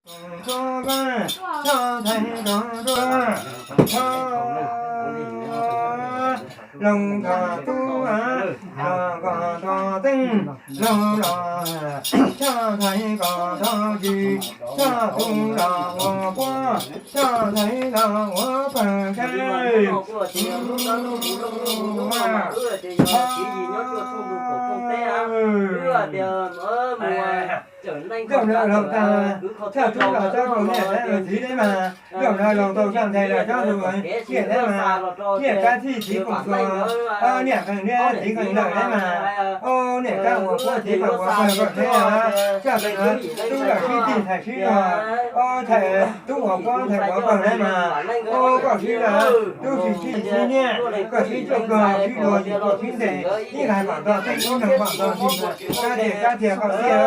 Tsuab vaj, tshaj thaiv rov tsuab, tshaj loos txog tub, tshaj koj txog teej, loos los tshaj thaiv koj txog tsis, tshaj tub los ua puab, tshaj thaiv los ua pawg saib. Zaum no los tag, tshaj tub los tsob rau niam txiv lawm mas, zaum no los tau tshaj ntxhais los tsob rau niam lawm mas, niam kab txhij txiv koom txuas, niam qees niam txiv qees lawm lawm mas, o niam kab ua puab txiv koom ua pawg kom seb, tshaj tub los sib txig ntxhais sib zog, o ntxhais tub ua puab ntxhais ua pawg lawm mas, o koj sib lawm, tub sib txig sib niam, koj sib cuaj kog sib luag tsis tuaj sib ntes, ib hais kom nto teeb ib noog kom nto ntsis mas, kab tiag kab tiag koj tiag.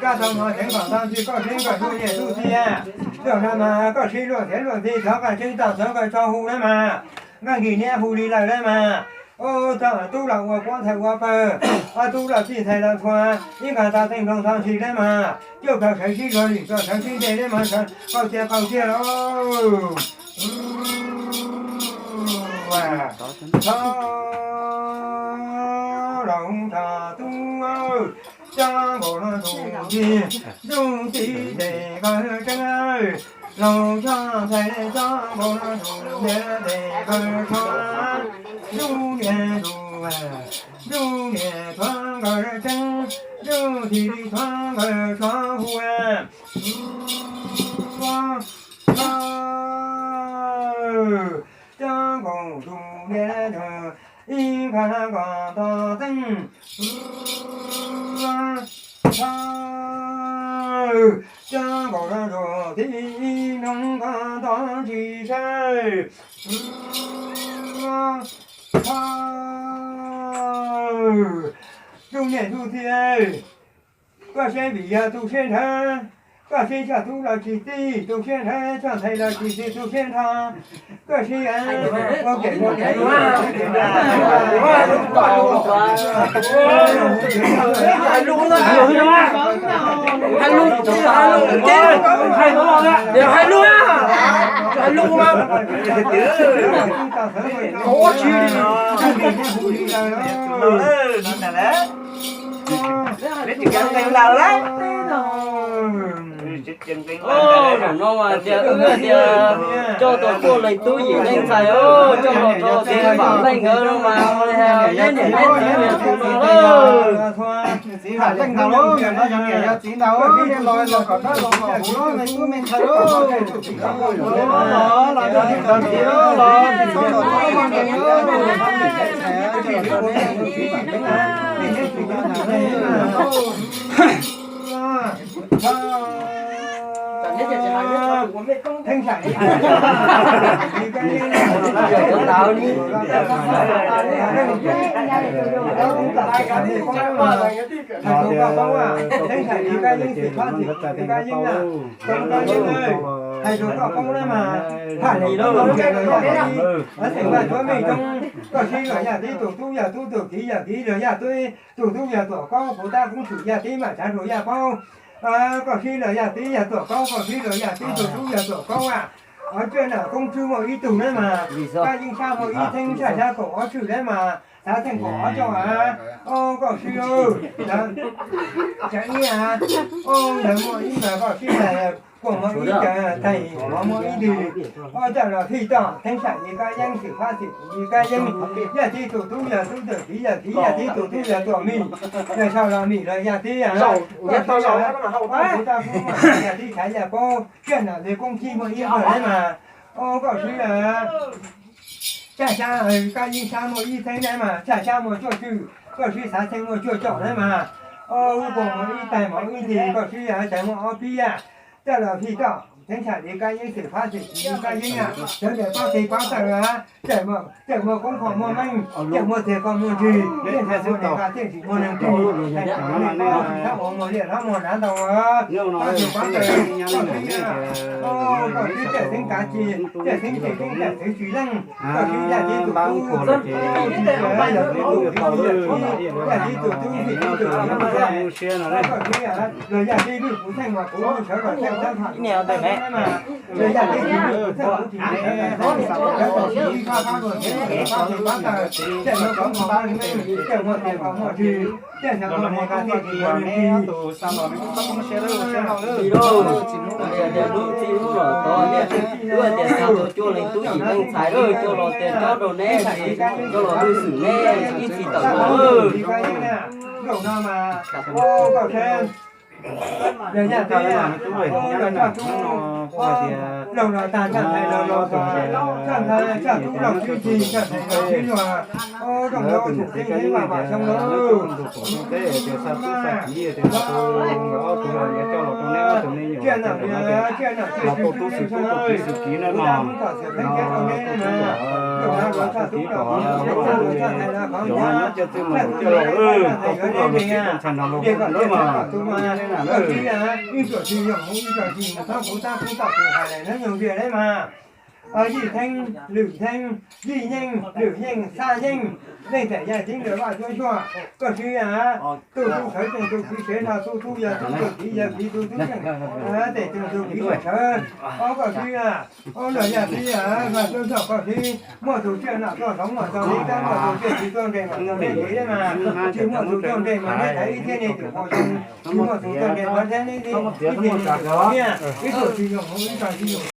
Kab tau mov teev kom nto ntsis koj seb kom luag niam tub txiv, zaum no mas koj sib luag niam luag txiv thov koj sib tau thov koj tso hu lawm mas, nqaj nkis niab hu li lawm lawm mas, o tub los ua puab ntxhais ua pawg, o tub los txij ntxhais los txhua, ib nqag tau teej nploog txog ntsis lawm mas, cuaj kog sawv sib luag lim tso sawv sib ntes lawm mas, qaug tiag qaug tiag lauj. Txhob los txog tub, coj nkaus los tus txiv, ntuj txiv tes kawg tseeb, laus txhob ntxhais coj nkaus los tus niam tes kawg tshuav, ntuj niam tus, ntuj niam tshuav kawg tseeb, ntuj txiv li tshuav kawg tshuav hu. Coj nkaus tus niam tes, ib nqag kom nto teeb, coj nkaus los tus txiv, ib noog kom nto ntsis saib. Tus niam tus txiv, koj seb vim yog tus siab nrhawv, koj seb coj tub los tsis txij, tus siab nrhawv, coj ntxhais los tsis txij, tus siab nrho, koj seb ua kev ua kev, hais lus, hais lus, hais lus, hais lus, hais lus mas, ua tsis Zaum no mas tias wb tias coj tau tuaj leej tub yim leej ntxhais, coj los rau txiv Vam Leej nkawd no mas, neb niam neb txiv yog tus no lawm. Hais rau koj paub, teeb hais li koj yeej xwm txhob xwm li koj yeej na, txhob koj yeej na. Hais rau koj paub na mas, hais li los yaj tib, xeem Vaj Tsuab Meej Toob, koj sib luag yaj tib, tus tub yog tub, tus kiv yog kiv, luag yaj tib, tus tub yog Tuam Kaub, puv tab koob tshwm yaj tib mas tsav rau yaj paub. Koj sib luag yaj tib yog Tuam Kaub, koj sib luag yaj tib, tus tub yog Tuam Kaub a. Tsiaj nam koob tswb muaj ib tug na mas, koj yeej sab muaj ib theeb, sab sab kaum ob tshwm na mas, xav theej kaum ob coj a. Koj sib, tseem ib a, ntawd muaj ib mas koj sib hais, kuam muaj ib cawv, teem mov muaj ib ntws. Ob coj los fij toj, theeb sam li koj yeej, xwm fab xwm li koj yeej. Yaj tib tus tub yog tub, tus kiv yog kiv, yaj tib tus tub yog Tuam Mim, yog sau los Mim los yaj tib a. Koj sib, yaj tib tshav yaj paub, tsiaj nam li koob tswb muaj ib npawg na mas. Koj sib, tshaj xyab, koj yeej sab muaj ib theeb na mas, tshaj xyab muaj cuaj tswm, koj sib xav theej muaj cuaj com na mas. Wb kuam muaj ib taig mov ib ntws, koj sib yaj tseem muaj ob pib yaj. Coj los fij toj, Theeb tshaj li kab yeeb xwm phab xwm tsis li kab yeeb, sawv daws pab tig pab taw, txawm muaj koob koj muaj meej, txawm muaj txiag koj muaj ntsig, txawm muaj neeg nqa txawm tsis muaj neeg tig, hais txog li koj tsis txhob ua muag liaj hlob muag dav ntau, pab tig pab taw, koj twb, koj twb txawm xeeb kav ci, txawm xeeb ci keeb txawm xeeb tsis leej, koj twb yaj tib tug tub, yaj tib tug tub, yaj tib tug tub, yaj tib tug tub, koj twb, los yaj tib lwj kuv theej mas kuv sawv los theej txhab tham mas, los yaj tib tug lwj kuv theej kuv tsis sawv los theej txhab tham, sawv los sib ib pab pab luag, pab tig pab taw, txawm muaj koob koj muaj meej, txawm muaj txiag koj muaj ntsig, txawm xyov koj neeg nqa txawm tsis muaj neeg tig. Li lauj, tias hnub txij hnub los tod, wb tias xa tuaj cuaj leeg tub yim leej ntxhais lawm, coj los tias cob rau neb, coj los lwj xwm neb ib txhis tawm los lawm. Los tag tshaj ntxhais los los txog, tshaj ntxhais tshaj tub los tshwj ci, tshaj ntxhais los tshwj luag, zoo nkauj tshwm xeeb xeeb vam vam xyoo lauj. Tsiaj nam tsiaj tub tsiaj tub tub tub tub kiv na mas, tshaj tub los tshaj ntxhais los qhov ncaj, tshaj tub los tshaj ntxhais yuav deb deb, ntxhais no los ntawd mas, ib tsoom tsis yoog ib tsoom tsis yoog txhob kuv tab kuv txoj tus hais lawm hnub nyoog tiag deb mas. Yij Theeb, Lwm Theeb, Yij Yeej, Lwm Yeej, Xab Yeej, leej twg yaj ceeb lawm Vaj Cuab Suaj, koj swb, tu tub sawv tsees tu kiv sawv no, tu tub yawg tub tub kiv yawg kiv tu tub tsees, tes tsees tu kiv tsees sawv, ob koj swb, ob los yaj tib, Vaj Cuab Suaj koj swb, muaj tus tsiaj nam tuaj hloov mas tau li kab, muaj tus tsiaj tsis tuaj nres mas tau li kev mas, tsis muaj tus tuaj nres mas neb thaiv ib thiab nej tus qhov zoo, tsis muaj tus tuaj nres mas neb ib thiab nej tus qhov nyiaj, ib tug tsis yoog hmoov ib tug tsis yoog